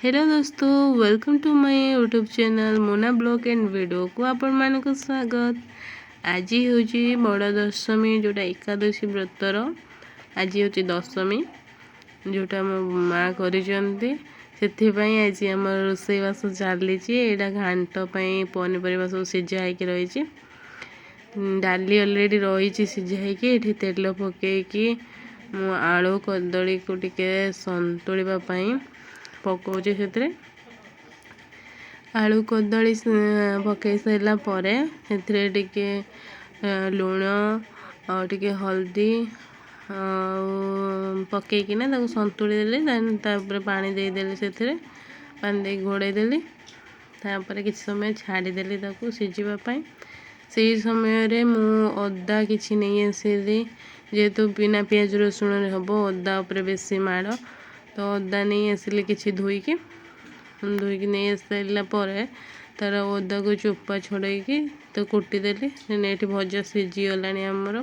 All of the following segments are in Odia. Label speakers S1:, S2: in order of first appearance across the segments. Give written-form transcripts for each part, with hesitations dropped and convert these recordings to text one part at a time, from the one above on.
S1: Hello Dost, welcome to my YouTube channel Mona blog and ଭିଡ଼ିଓକୁ ଆପଣମାନଙ୍କୁ ସ୍ୱାଗତ। ଆଜି ହେଉଛି ବଡ଼ ଦଶମୀ, ଯେଉଁଟା ଏକାଦଶୀ ବ୍ରତର ଆଜି ହେଉଛି ଦଶମୀ, ଯେଉଁଟା ମୋ ମା' କରିଛନ୍ତି। ସେଥିପାଇଁ ଆଜି ଆମର ରୋଷେଇବାସ ଚାଲିଛି। ଏଇଟା ଘାଣ୍ଟ ପାଇଁ ପନିପରିବା ସବୁ ସିଝା ହେଇକି ରହିଛି। ଡାଲି ଅଲରେଡ଼ି ରହିଛି ସିଝା ହେଇକି। ଏଠି ତେଲ ପକେଇକି ମୁଁ ଆଳୁ କଦଳୀକୁ ଟିକେ ସନ୍ତୁଳିବା ପାଇଁ ପକାଉଛି। ସେଥିରେ ଆଳୁ କଦଳୀ ପକାଇ ସାରିଲା ପରେ ସେଥିରେ ଟିକେ ଲୁଣ ଆଉ ଟିକେ ହଳଦୀ ଆଉ ପକେଇକିନା ତାକୁ ସନ୍ତୁଳି ଦେଲି। ଦେନ୍ ତାପରେ ପାଣି ଦେଇଦେଲି। ସେଥିରେ ପାଣି ଦେଇକି ଘୋଡ଼େଇ ଦେଲି। ତାପରେ କିଛି ସମୟ ଛାଡ଼ିଦେଲି ତାକୁ ସିଝିବା ପାଇଁ। ସେଇ ସମୟରେ ମୁଁ ଅଦା କିଛି ନେଇ ଆସିଲି। ଯେହେତୁ ବିନା ପିଆଜ ରସୁଣରେ ହେବ, ଅଦା ଉପରେ ବେଶୀ ମାଡ଼, ତ ଅଦା ନେଇ ଆସିଲି କିଛି ଧୋଇକି। ଧୋଇକି ନେଇ ଆସିସାରିଲା ପରେ ତା'ର ଅଦାକୁ ଚୋପା ଛଡ଼େଇକି ତ କୁଟିଦେଲି। ଏଠି ଭଜା ସିଝିଗଲାଣି ଆମର।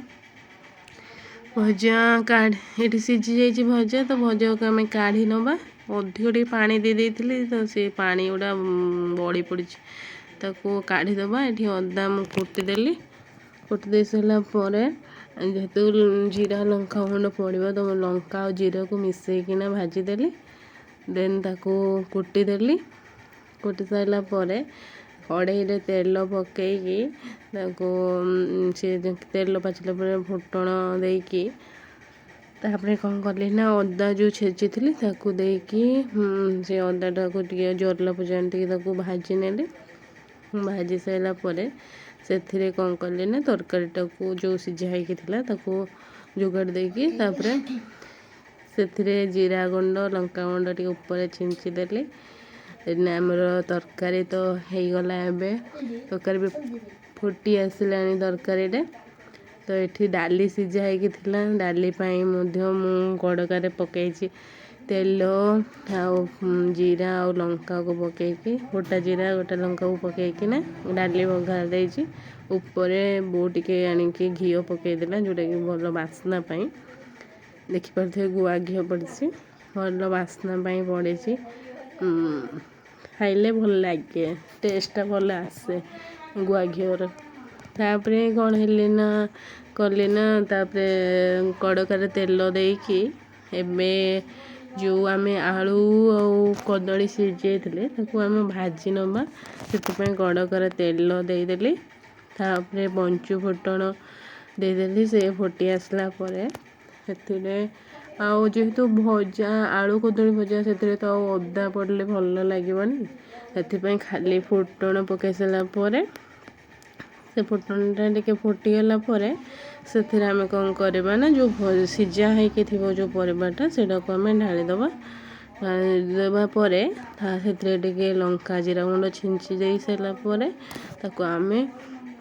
S1: ଭଜା କାଢ଼ି ଏଠି ସିଝି ଯାଇଛି ଭଜା, ତ ଭଜାକୁ ଆମେ କାଢ଼ି ନେବା। ଅଧିକ ଟିକେ ପାଣି ଦେଇ ଦେଇଥିଲି, ତ ସେ ପାଣି ଗୁଡ଼ା ବଳି ପଡ଼ିଛି, ତାକୁ କାଢ଼ିଦେବା। ଏଠି ଅଦା ମୁଁ କୁଟିଦେଲି। କୁଟି ଦେଇ ସାରିଲା ପରେ, ଯେହେତୁ ଜିରା ଲଙ୍କା ଗୁଣ୍ଡ ପଡ଼ିବ, ତ ମୁଁ ଲଙ୍କା ଆଉ ଜିରାକୁ ମିଶେଇକିନା ଭାଜିଦେଲି। ଦେନ୍ ତାକୁ କୁଟିଦେଲି। କୁଟି ସାରିଲା ପରେ କଢ଼େଇରେ ତେଲ ପକେଇକି ତାକୁ ସେ ତେଲ ପାଚିଲା ପରେ ଫୁଟଣ ଦେଇକି, ତାପରେ କ'ଣ କଲି ନା ଅଦା ଯେଉଁ ଛେଚିଥିଲି ତାକୁ ଦେଇକି ସେ ଅଦାଟାକୁ ଟିକେ ଜରିଲା ପର୍ଯ୍ୟନ୍ତ ଟିକେ ତାକୁ ଭାଜି ନେଲି। ଭାଜି ସାରିଲା ପରେ ସେଥିରେ କ'ଣ କଲି ନା ତରକାରୀଟାକୁ ଯେଉଁ ସିଝା ହେଇକି ଥିଲା ତାକୁ ଯୋଗାଡ଼ି ଦେଇକି, ତାପରେ ସେଥିରେ ଜିରା ଗୁଣ୍ଡ, ଲଙ୍କା ଗୁଣ୍ଡ ଟିକେ ଉପରେ ଛିଞ୍ଚି ଦେଲି। ଆମର ତରକାରୀ ତ ହେଇଗଲା। ଏବେ ତରକାରୀ ବି ଫୁଟି ଆସିଲାଣି ତରକାରୀରେ। ତ ଏଠି ଡାଲି ସିଝା ହେଇକି ଥିଲା। ଡାଲି ପାଇଁ ମଧ୍ୟ ମୁଁ କଡ଼କାରେ ପକାଇଛି ତେଲ ଆଉ ଜିରା ଆଉ ଲଙ୍କାକୁ ପକାଇକି, ଗୋଟା ଜିରା ଗୋଟା ଲଙ୍କାକୁ ପକାଇକିନା ଡାଲି ବଘାରି ଦେଇଛି। ଉପରେ ବୋଉ ଟିକେ ଆଣିକି ଘିଅ ପକାଇଦେଲା, ଯେଉଁଟାକି ଭଲ ବାସ୍ନା ପାଇଁ। ଦେଖିପାରୁଥିବେ, ଗୁଆ ଘିଅ ପଡ଼ିଛି, ଭଲ ବାସ୍ନା ପାଇଁ ପଡ଼ିଛି। ଖାଇଲେ ଭଲ ଲାଗେ, ଟେଷ୍ଟଟା ଭଲ ଆସେ ଗୁଆ ଘିଅର। ତାପରେ କ'ଣ ହେଲି ନା କଲି ନା ତାପରେ କଡ଼କାରେ ତେଲ ଦେଇକି ଏବେ ଯେଉଁ ଆମେ ଆଳୁ ଆଉ କଦଳୀ ସିଝେଇଥିଲେ ତାକୁ ଆମେ ଭାଜି ନେବା। ସେଥିପାଇଁ କଡ଼କାରେ ତେଲ ଦେଇଦେଲି। ତାପରେ ପଞ୍ଚୁ ଫୁଟଣ ଦେଇଦେଲି। ସେ ଫୁଟି ଆସିଲା ପରେ ସେଥିରେ ଆଉ ଯେହେତୁ ଭଜା, ଆଳୁ କଦଳୀ ଭଜା, ସେଥିରେ ତ ଆଉ ଅଦା ପଡ଼ିଲେ ଭଲ ଲାଗିବନି। ସେଥିପାଇଁ ଖାଲି ଫୁଟଣ ପକାଇ ସାରିଲା ପରେ, ସେ ଫୁଟଣଟା ଟିକେ ଫୁଟିଗଲା ପରେ ସେଥିରେ ଆମେ କ'ଣ କରିବା ନା ଯେଉଁ ସିଝା ହେଇକି ଥିବ ଯେଉଁ ପରିବାଟା, ସେଇଟାକୁ ଆମେ ଢାଳିଦେବା। ଢାଳିଦେବା ପରେ ସେଥିରେ ଟିକେ ଲଙ୍କା ଜିରା ଗୁଣ୍ଡ ଛିଞ୍ଚି ଦେଇ ସାରିଲା ପରେ ତାକୁ ଆମେ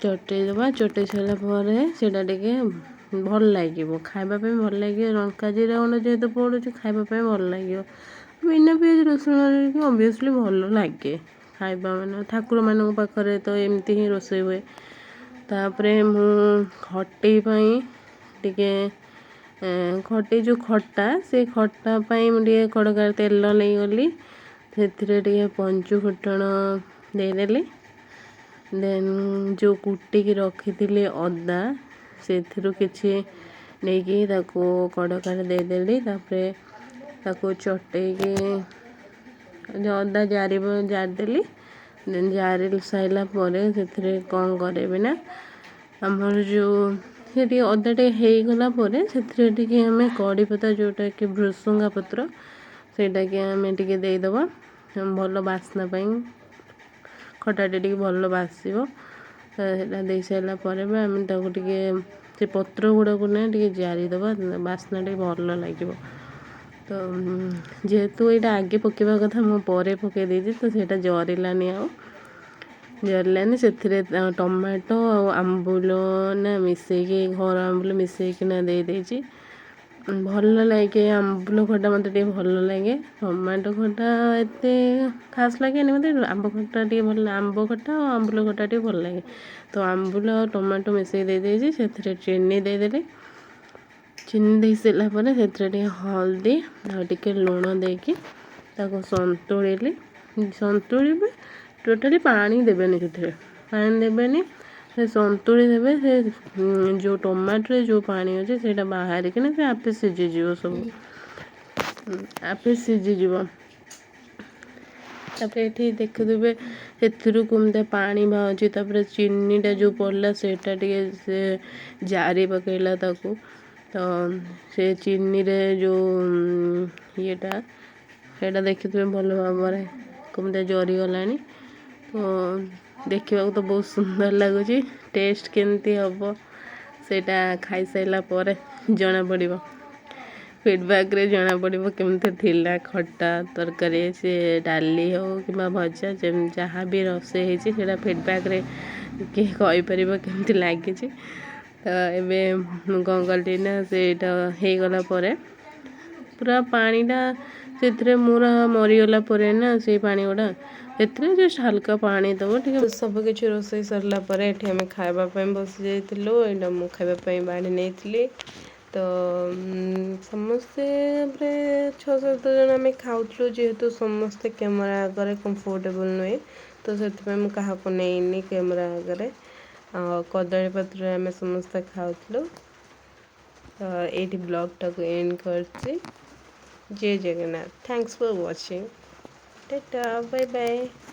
S1: ଚଟେଇ ଦେବା। ଚଟେଇ ସାରିଲା ପରେ ସେଇଟା ଟିକେ ଭଲ ଲାଗିବ, ଖାଇବା ପାଇଁ ଭଲ ଲାଗିବ। ଲଙ୍କା ଜିରା ଗୁଣ୍ଡ ଯେହେତୁ ପଡ଼ୁଛି, ଖାଇବା ପାଇଁ ଭଲ ଲାଗିବ। ବିନା ପିଆଜ ରସୁଣରେ ବି ଅବଭିୟସଲି ଭଲ ଲାଗେ ଖାଇବା। ମାନେ ଠାକୁରମାନଙ୍କ ପାଖରେ ତ ଏମିତି ହିଁ ରୋଷେଇ ହୁଏ। ତାପରେ ମୁଁ ଖଟି ପାଇଁ ଟିକେ ଖଟି, ଯେଉଁ ଖଟା, ସେ ଖଟା ପାଇଁ ମୁଁ ଟିକେ କଡ଼କାରେ ତେଲ ନେଇଗଲି। ସେଥିରେ ଟିକେ ପଞ୍ଚୁ ଫୁଟଣ ଦେଇଦେଲି। ଦେନ୍ ଯେଉଁ କୁଟିକି ରଖିଥିଲି ଅଦା, ସେଥିରୁ କିଛି ନେଇକି ତାକୁ କଡ଼କାରେ ଦେଇଦେଲି। ତାପରେ ତାକୁ ଚଟେଇକି ଅଦା ଜାରିବ, ଜାରିଦେଲି। ଦେନ୍ ଜାରି ସାରିଲା ପରେ ସେଥିରେ କ'ଣ କରିବି ନା ଆମର ଯେଉଁ ସେ ଟିକେ ଅଦା ଟିକେ ହେଇଗଲା ପରେ ସେଥିରେ ଟିକେ ଆମେ କଡ଼ିପତା, ଯେଉଁଟାକି ଭୃସୁଙ୍ଗା ପତ୍ର, ସେଇଟାକି ଆମେ ଟିକେ ଦେଇଦେବା ଭଲ ବାସ୍ନା ପାଇଁ। ଖଟାଟା ଟିକେ ଭଲ ବାସିବ। ସେଇଟା ଦେଇ ସାରିଲା ପରେ ବି ଆମେ ତାକୁ ଟିକେ ସେ ପତ୍ର ଗୁଡ଼ାକୁ ନା ଟିକେ ଜାରିଦେବା, ବାସ୍ନା ଟିକେ ଭଲ ଲାଗିବ। ତ ଯେହେତୁ ଏଇଟା ଆଗେ ପକାଇବା କଥା, ମୁଁ ପରେ ପକାଇ ଦେଇଛି, ତ ସେଇଟା ଜରିଲାନି, ଆଉ ଜରିଲାନି। ସେଥିରେ ଟମାଟୋ ଆଉ ଆମ୍ବୁଲ ନା ମିଶେଇକି, ଘର ଆମ୍ବୁଲ ମିଶେଇକିନା ଦେଇଦେଇଛି। ଭଲ ଲାଗେ ଆମ୍ବୁଲ ଖଟା, ମୋତେ ଟିକେ ଭଲ ଲାଗେ। ଟମାଟୋ ଖଟା ଏତେ ଖାସ୍ ଲାଗେନି ମୋତେ। ଆମ୍ବ ଖଟା ଟିକେ ଭଲ, ଆମ୍ବ ଖଟା ଆଉ ଆମ୍ବୁଲ ଖଟା ଟିକେ ଭଲ ଲାଗେ। ତ ଆମ୍ବୁଲ ଆଉ ଟମାଟୋ ମିଶେଇ ଦେଇଦେଇଛି। ସେଥିରେ ଚିନି ଦେଇଦେଲି। ଚିନି ଦେଇ ସାରିଲା ପରେ ସେଥିରେ ଟିକେ ହଳଦୀ ଆଉ ଟିକେ ଲୁଣ ଦେଇକି ତାକୁ ସନ୍ତୁଳିଲି। ସନ୍ତୁଳିବେ, ଟୋଟାଲି ପାଣି ଦେବେନି ସେଥିରେ, ପାଣି ଦେବେନି। ସେ ସନ୍ତୁଳି ଦେବେ, ସେ ଯେଉଁ ଟମାଟୋରେ ଯେଉଁ ପାଣି ଅଛି, ସେଇଟା ବାହାରିକିନା ସେ ଆପେ ସିଝିଯିବ, ସବୁ ଆପେ ସିଝିଯିବ। ତାପରେ ଏଠି ଦେଖୁଥିବେ, ସେଥିରୁ କେମିତି ପାଣି ବାହାରୁଛି। ତାପରେ ଚିନିଟା ଯେଉଁ ପଡ଼ିଲା, ସେଇଟା ଟିକେ ସେ ଜାରି ପକେଇଲା ତାକୁ। ତ ସେ ଚିନିରେ ଯେଉଁ ଇଏଟା, ସେଇଟା ଦେଖିଥିବେ ଭଲ ଭାବରେ କେମିତି ଜରିଗଲାଣି। ତ ଦେଖିବାକୁ ତ ବହୁତ ସୁନ୍ଦର ଲାଗୁଛି, ଟେଷ୍ଟ କେମିତି ହେବ ସେଇଟା ଖାଇସାରିଲା ପରେ ଜଣାପଡ଼ିବ। ଫିଡ଼ବ୍ୟାକ୍ରେ ଜଣାପଡ଼ିବ କେମିତି ଥିଲା ଖଟା ତରକାରୀ, ସେ ଡାଲି ହେଉ କିମ୍ବା ଭଜା, ଯାହା ବି ରୋଷେଇ ହେଇଛି, ସେଇଟା ଫିଡ଼ବ୍ୟାକ୍ରେ କିଏ କହିପାରିବ କେମିତି ଲାଗିଛି। ତ ଏବେ ମୁଁ କ'ଣ କଲି ନା, ସେଇଟା ହେଇଗଲା ପରେ, ପୁରା ପାଣିଟା ସେଥିରେ ପୁରା ମରିଗଲା ପରେ ନା, ସେଇ ପାଣି ଗୁଡ଼ା ସେଥିରେ ଜଷ୍ଟ ହାଲକା ପାଣି ଦେବ ଟିକେ।
S2: ସବୁ କିଛି ରୋଷେଇ ସରିଲା ପରେ ଏଠି ଆମେ ଖାଇବା ପାଇଁ ବସି ଯାଇଥିଲୁ। ଏଇଟା ମୁଁ ଖାଇବା ପାଇଁ ବାଢ଼ି ନେଇଥିଲି। ତ ସମସ୍ତେ ପ୍ରାୟ ଛଅ ସାତ ଜଣ ଆମେ ଖାଉଥିଲୁ। ଯେହେତୁ ସମସ୍ତେ କ୍ୟାମେରା ଆଗରେ କମ୍ଫର୍ଟେବଲ୍ ନୁହେଁ, ତ ସେଥିପାଇଁ ମୁଁ କାହାକୁ ନେଇନି କ୍ୟାମେରା ଆଗରେ। ଆଉ କଦଳୀ ପତ୍ରରେ ଆମେ ସମସ୍ତେ ଖାଉଥିଲୁ। ତ ଏଇଠି ବ୍ଲଗ୍ଟାକୁ ଏଣ୍ଡ କରୁଛି। ଜୟ Jagannath. Thanks for watching. Tata, bye bye.